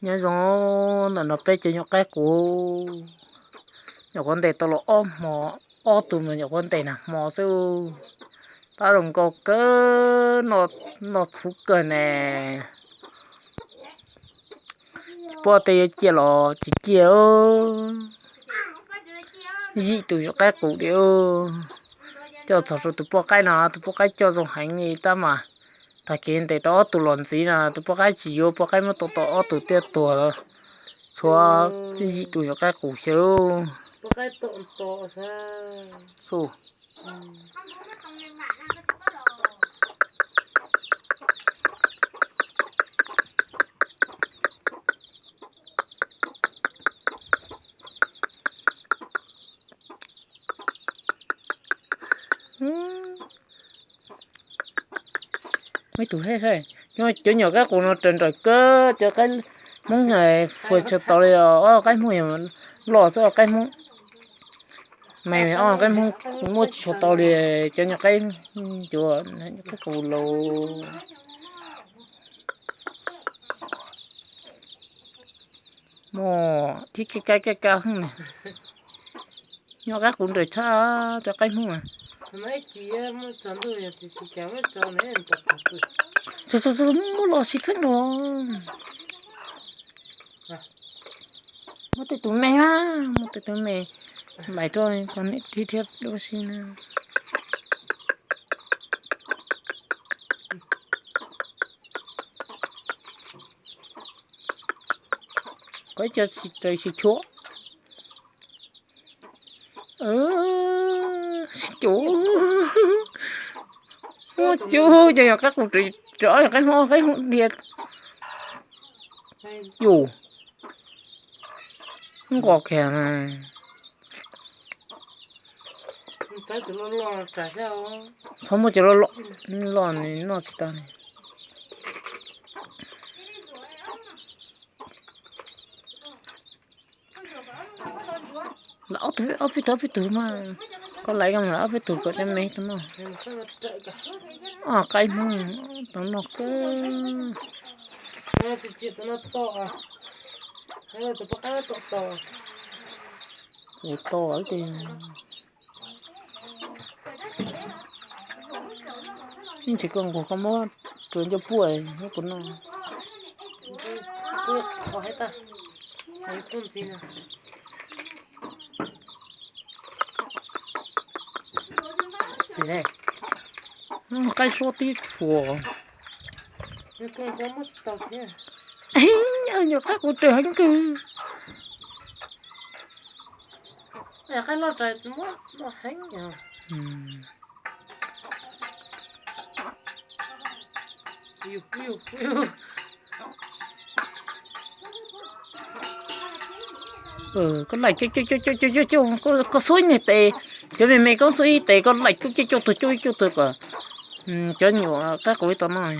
Nyob zoo, ntawm no peb cov nyuam qaib qus, nyuam qhuav ntes tau los ob hmo, ob tug mas nyuam qhuav ntes nag hmo xwb. Tab zoo nkauj kawg, noj txhub kawg ne. Tsis paub tej yuav ciaj los tsis ciaj. Yim tus nyuam qaib qus li. Coj txog rau tus poj qaib no, tus poj qaib coj zoo heev li tab mas tag kis ntes tau ob tug los ntxiv no, tus poj qaib tsis yuav, poj qaib muab tau tau ob tug tiaj tuag. Tshuav yim tus nyuam qaib qus xwb. Muaj ib tug thiab saib, cov nyuam qaib qus no raws nraim kawg cov qaib Hmoob, fuas tsis tau li os. Ob qaib Hmoob loj xwb, qaib Hmoob me, ob qaib Hmoob muab tsis tau li. Cov nyuam qaib, cov nyuam qaib qus laus, muaj thib kaj kaj kaj kaj heev na. Nyuam qaib qus nraim tshaj cov qaib Hmoob. Muab los sis txheeb no. Muab tej tus me, muab tej tus me lais rau kom niam thiab lub si na. Koj ib co raws sib tshuam. Cub, muaj cub, cov nyuam qaib qus, ob nyuam qaib Hmoob, qaib Hmoob dhia. Yus, nqos kiag na. Txhob muaj cov loj loj, loj nws noj tsis tau ne. Ob peb tug, ob peb tug, ob peb tug mas, koj lais koj mus lawm ob peb tug kom cov me tau noj. Qaib Hmoob tau noj kawg. Tau, ib ntsis koj nquag koj muab rau ncauj puaj muab kuv noj. Qaib suab tib txhua. Nyuam qaib qus raws heev kawg. Koj laim coj coj coj coj coj, koj xub ib niag tes, cov me me koj xub ib tes, koj laim coj coj coj tug coj ib coj tug kom cov nyuam qaib qus tau noj.